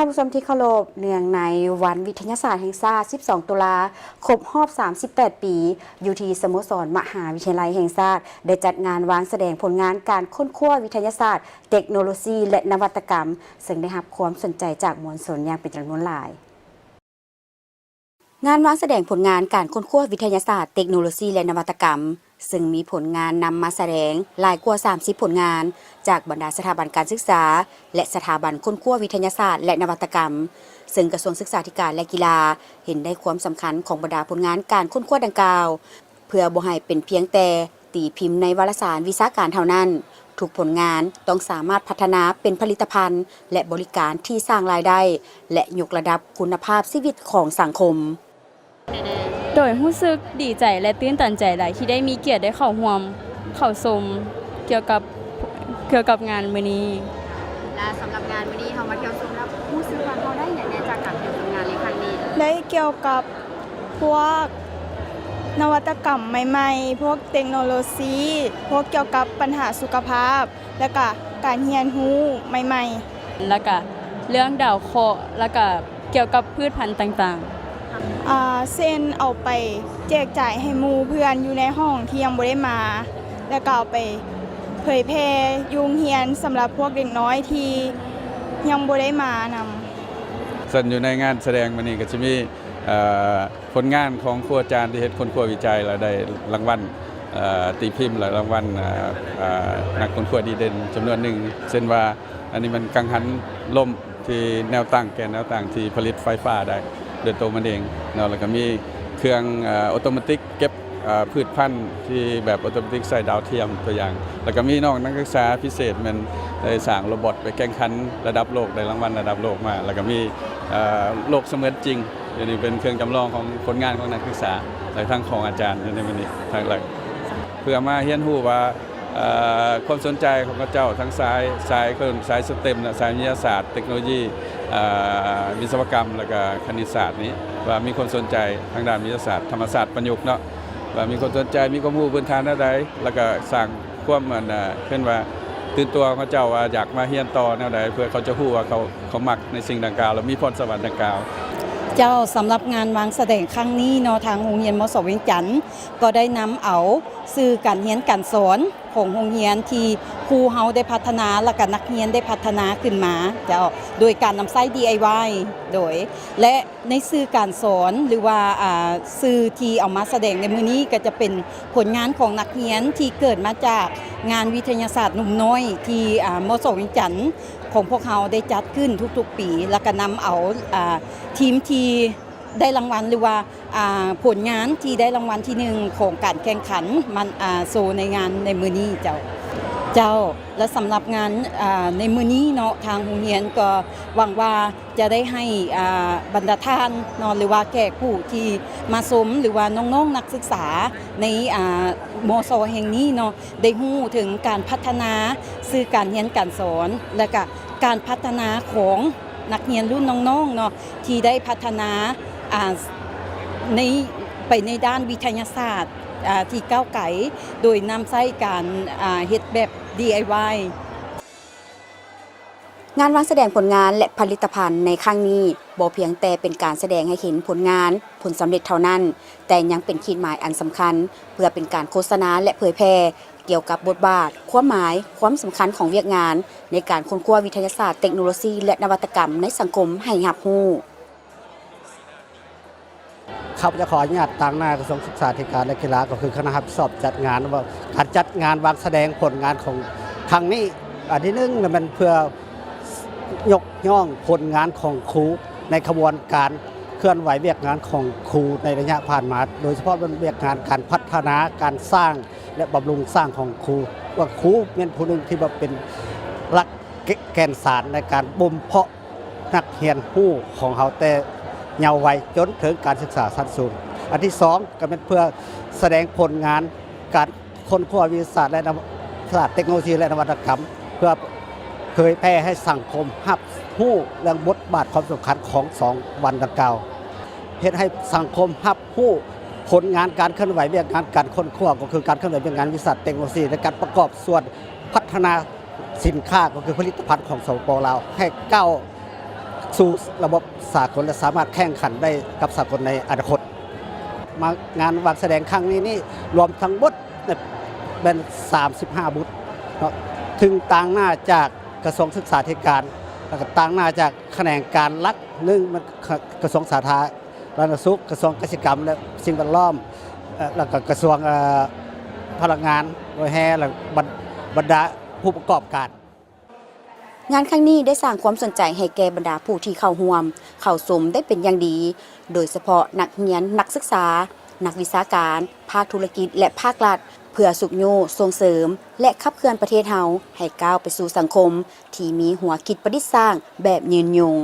ທ່ານຜູ້ຊົມທີ່ເຄົາລົບ, ເນື່ອງໃນວັນວິທະຍາສາດແຫ່ງຊາດ ສິບສອງ ຕຸລາ ຄົບຮອບ ສາມສິບແປດ ປີ, ຢູ່ທີ່ສະໂມສອນມະຫາວິທະຍາໄລແຫ່ງຊາດ ໄດ້ຈັດງານວາງສະແດງຜົນງານການຄົ້ນຄວ້າວິທະຍາສາດ, ເຕັກໂນໂລຊີ ແລະ ນະວັດຕະກຳ, ເຊິ່ງໄດ້ຮັບຄວາມສົນໃຈຈາກມວນຊົນຢ່າງເປັນຈຳນວນຫຼາຍ. ງານວາງສະແດງຜົນງານການຄົ້ນຄວ້າວິທະຍາສາດ, ເຕັກໂນໂລຊີ ແລະ ນະວັດຕະກຳ, ເຊິ່ງມີຜົນງານນຳມາສະແດງຫຼາຍກວ່າ ສາມສິບ ຜົນງານ ຈາກບັນດາສະຖາບັນການສຶກສາ ແລະ ສະຖາບັນຄົ້ນຄວ້າວິທະຍາສາດ ແລະ ນະວັດຕະກຳ, ເຊິ່ງກະຊວງສຶກສາທິການ ແລະ ກິລາ ເຫັນໄດ້ຄວາມສຳຄັນຂອງບັນດາຜົນງານການຄົ້ນຄວ້າດັ່ງກ່າວ, ເພື່ອບໍ່ໃຫ້ເປັນພຽງແຕ່ ຕີພິມໃນວາລະສານວິຊາການເທົ່ານັ້ນ, ທຸກຜົນງານຕ້ອງສາມາດພັດທະນາເປັນຜະລິດຕະພັນ ແລະ ບໍລິການທີ່ສ້າງລາຍໄດ້ ແລະ ຍົກລະດັບຄຸນນະພາບຊີວິດຂອງສັງຄົມ. ໂດຍຮູ້ສຶກດີໃຈ ແລະ ຕື່ນຕັນໃຈຫຼາຍທີ່ໄດ້ມີກຽດໄດ້ເຂົ້າຮ່ວມ ເຂົ້າຊົມ ກ່ຽວກັບ ກ່ຽວກັບງານມື້ນີ້. ແລະ ສຳລັບງານມື້ນີ້ເຮົາມາທ່ຽວຊົມແລ້ວ ຮູ້ສຶກວ່າເຮົາໄດ້ຫຍັງແດ່ຈາກການທ່ຽວຊົມງານໃນຄັ້ງນີ້? ໄດ້ກ່ຽວກັບ ພວກນະວັດຕະກຳໃໝ່ໆ, ພວກເຕັກໂນໂລຊີ, ພວກກ່ຽວກັບບັນຫາສຸຂະພາບ ແລະກະການຮຽນຮູ້ໃໝ່ໆ. ແລະກະເລື່ອງດາວເຄາະ ແລະກະກ່ຽວກັບພືດພັນຕ່າງໆ. ອາ ເຊັ່ນ ເອົາໄປແຈກຈ່າຍໃຫ້ໝູ່ເພື່ອນຢູ່ໃນຫ້ອງທີ່ຍັງບໍ່ໄດ້ມາ ແລະກະເອົາໄປເຜີຍແຜ່ຢູ່ໂຮງຮຽນ ສຳລັບພວກເດັກນ້ອຍທີ່ຍັງບໍ່ໄດ້ມານຳ. ເຊິ່ງຢູ່ໃນງານສະແດງມື້ນີ້ກະຊິມີ ເອີ ຜົນງານຂອງຄູອາຈານທີ່ເຮັດຄົ້ນຄວ້າວິໄຈ ແລະ ໄດ້ລາງວັນ ເອີ ຕີພິມ ແລະ ລາງວັນ ເອີ ເອີ ນັກຄົ້ນຄວ້າດີເດັ່ນຈຳນວນໜຶ່ງ ເຊັ່ນວ່າ ອັນນີ້ມັນກັງຫັນລົມທີ່ແນວຕັ້ງ ແກ່ນແນວຕັ້ງທີ່ຜະລິດໄຟຟ້າໄດ້ໂດຍໂຕມັນເອງເນາະ ແລ້ວກະມີເຄື່ອງ ເອີ ໂອໂຕມາຕິກເກັບ ເອີ ພືດພັນທີ່ແບບໂອໂຕມາຕິກໃຊ້ດາວທຽມຕົວຢ່າງ ແລ້ວກະມີນ້ອງນັກສຶກສາພິເສດແມ່ນໄດ້ສ້າງໂຣບອດໄປແຂ່ງຂັນລະດັບໂລກ ໄດ້ລາງວັນລະດັບໂລກມາ ແລ້ວກະມີ ເອີ ໂລກສະເໝືອນຈິງ ດຽວນີ້ເປັນເຄື່ອງຈຳລອງຂອງຜົນງານຂອງນັກສຶກສາ ແລະ ທັງຂອງອາຈານຢູ່ໃນມື້ນີ້ທັງຫຼາຍ ເພື່ອມາຮຽນຮູ້ວ່າ ເອີ ຄວາມສົນໃຈຂອງເຂົາເຈົ້າທັງສາຍ ສາຍ ເອີ້ນສາຍສະເຕັມ ແລະ ສາຍວິທະຍາສາດ, ເຕັກໂນໂລຢີ, ເອີ ວິສະວະກຳ ແລະກະຄະນິດສາດນີ້ ວ່າມີຄວາມສົນໃຈທາງດ້ານວິທະຍາສາດ, ທຳມະຊາດປະຍຸກເນາະ ວ່າມີຄວາມສົນໃຈ ມີຄວາມຮູ້ພື້ນຖານແນວໃດ ແລະກະສ້າງ ຄວາມ ອັນ ເອີ້ນວ່າຕື່ນຕົວຂອງເຂົາເຈົ້າວ່າຢາກມາຮຽນຕໍ່ແນວໃດ ເພື່ອເຂົາຈະຮູ້ວ່າເຂົາ ເຂົາມັກໃນສິ່ງດັ່ງກ່າວ ແລະ ມີພອນສະຫວັນດັ່ງກ່າວ. ເຈົ້າ, ສຳລັບງານວາງສະແດງຄັ້ງນີ້ເນາະ ທາງໂຮງຮຽນ ມສ ວຽງຈັນ ກໍໄດ້ນຳເອົາສື່ການຮຽນການສອນຂອງໂຮງຮຽນທີ່ຄູເຮົາໄດ້ພັດທະນາ ແລະ ກະນັກຮຽນໄດ້ພັດທະນາຂຶ້ນມາ ເຈົ້າ, ໂດຍການນຳໃຊ້ ດີໄອວາຍ ໂດຍ ແລະ ໃນສື່ການສອນ ຫຼືວ່າ ອ່າ ສື່ທີ່ເອົາມາສະແດງໃນມື້ນີ້ ກໍຈະເປັນຜົນງານຂອງນັກຮຽນທີ່ເກີດມາຈາກງານວິທະຍາສາດໜຸ່ມນ້ອຍທີ່ ອ່າ ມສ ວຽງຈັນຂອງພວກເຮົາໄດ້ຈັດຂຶ້ນທຸກໆປີ ແລ້ວກໍນຳເອົາ ອ່າ ທີມທີ່ໄດ້ລາງວັນ ຫຼືວ່າ ອ່າ ຜົນງານທີ່ໄດ້ລາງວັນທີໜຶ່ງຂອງການແຂ່ງຂັນ ມາ ອ່າ ໂຊໃນງານໃນມື້ນີ້ເຈົ້າ. ເຈົ້າ ແລະ ສຳລັບງານ ອ່າ ໃນມື້ນີ້ເນາະ ທາງໂຮງຮຽນກໍຫວັງວ່າ ຈະໄດ້ໃຫ້ ອ່າ ບັນດາທ່ານເນາະ ຫຼືວ່າແຂກຜູ້ທີ່ມາຊົມ ຫຼືວ່ານ້ອງໆນັກສຶກສາໃນ ອ່າ ມສ ແຫ່ງນີ້ເນາະ ໄດ້ຮູ້ເຖິງການພັດທະນາສື່ການຮຽນການສອນ ແລະກະການພັດທະນາຂອງນັກຮຽນລຸ້ນນ້ອງໆເນາະ ທີ່ໄດ້ພັດທະນາ ອ່າ ໃນ ໄປໃນດ້ານວິທະຍາສາດ ອ່າ ທີ່ກ້າວໄກ ໂດຍນຳໃຊ້ການ ອ່າ ເຮັດແບບ ດີໄອວາຍ. ງານວາງສະແດງຜົນງານ ແລະ ຜະລິດຕະພັນໃນຄັ້ງນີ້ ບໍ່ພຽງແຕ່ເປັນການສະແດງໃຫ້ເຫັນຜົນງານ, ຜົນສຳເລັດເທົ່ານັ້ນ, ແຕ່ຍັງເປັນຂີດໝາຍອັນສຳຄັນ ເພື່ອເປັນການໂຄສະນາ ແລະ ເຜີຍແຜ່ກ່ຽວກັບບົດບາດ, ຄວາມໝາຍ, ຄວາມສຳຄັນຂອງວຽກງານໃນການຄົ້ນຄວ້າວິທະຍາສາດ, ເຕັກໂນໂລຊີ ແລະ ນະວັດຕະກຳໃນສັງຄົມໃຫ້ຮັບຮູ້. ຂ້າພະເຈົ້າຂໍອະນຸຍາດຕາງໜ້າກະຊວງສຶກສາທິການ ແລະ ກິລາ ກໍຄືຄະນະຮັບຜິດຊອບຈັດງານ ວ່າການຈັດງານວາງສະແດງຜົນງານຂອງຄັ້ງນີ້. ອັນທີໜຶ່ງນະແມ່ນເພື່ອຍົກຍ້ອງຜົນງານຂອງຄູໃນຂະບວນການເຄື່ອນໄຫວວຽກງານຂອງຄູໃນໄລຍະຜ່ານມາ, ໂດຍສະເພາະແມ່ນວຽກງານການພັດທະນາ, ການສ້າງ ແລະ ບຳລຸງສ້າງຂອງຄູ, ວ່າຄູແມ່ນຜູ້ໜຶ່ງທີ່ວ່າເປັນຫຼັກແກ່ນສານໃນການບົ່ມເພາະ ນັກຮຽນຮູ້ຂອງເຮົາແຕ່ເຍົາໄວຈົນເຖິງການສຶກສາຊັ້ນສູງ. ອັນທີສອງ ກໍແມ່ນເພື່ອສະແດງຜົນງານການຄົ້ນຄວ້າວິທະຍາສາດ ແລະ ນະວັດຕະສາດ, ເຕັກໂນໂລຊີ ແລະ ນະວັດຕະກຳ ເພື່ອເຜີຍແຜ່ໃຫ້ສັງຄົມຮັບຮູ້ເລື່ອງບົດບາດຄວາມສຳຄັນຂອງສອງວັນດັ່ງກ່າວ, ເຮັດໃຫ້ສັງຄົມຮັບຮູ້ຜົນງານການເຄື່ອນໄຫວວຽກງານການຄົ້ນຄວ້າ ກໍຄືການເຄື່ອນໄຫວວຽກງານວິທະຍາສາດ, ເຕັກໂນໂລຊີ ໃນການປະກອບສ່ວນ ພັດທະນາສິນຄ້າ ກໍຄືຜະລິດຕະພັນຂອງ ສປປ ລາວ ໃຫ້ກ້າວ ສູ່ລະບົບສາກົນ ແລະ ສາມາດແຂ່ງຂັນໄດ້ກັບສາກົນໃນອະນາຄົດ. ມາ ງານວາງສະແດງຄັ້ງນີ້ນີ້ ລວມທັງໝົດແມ່ນສາມສິບຫ້າບຸດເນາະ, ເຊິ່ງຕາງໜ້າຈາກກະຊວງສຶກສາທິການ ແລ້ວກໍຕາງໜ້າຈາກຂະແໜງການຫຼັກ ໜຶ່ງ ແມ່ນກະຊວງສາທາລະນະສຸກ, ກະຊວງກະສິກຳ ແລະ ສິ່ງແວດລ້ອມ, ເອີ ແລ້ວກໍກະຊວງ ເອີ ພະລັງງານ ໂດຍແຮ່ ແລະ ບັນ ບັນດາຜູ້ປະກອບການ. ງານຄັ້ງນີ້ໄດ້ສ້າງຄວາມສົນໃຈໃຫ້ແກ່ບັນດາຜູ້ທີ່ເຂົ້າຮ່ວມ, ເຂົ້າຊົມໄດ້ເປັນຢ່າງດີ, ໂດຍສະເພາະນັກຮຽນ, ນັກສຶກສາ, ນັກວິຊາການ, ພາກທຸລະກິດ ແລະ ພາກລັດ, ເພື່ອຊຸກຍູ້, ສົ່ງເສີມ ແລະ ຂັບເຄື່ອນປະເທດເຮົາໃຫ້ກ້າວໄປສູ່ສັງຄົມທີ່ມີຫົວຄິດປະດິດສ້າງແບບຍືນຍົງ.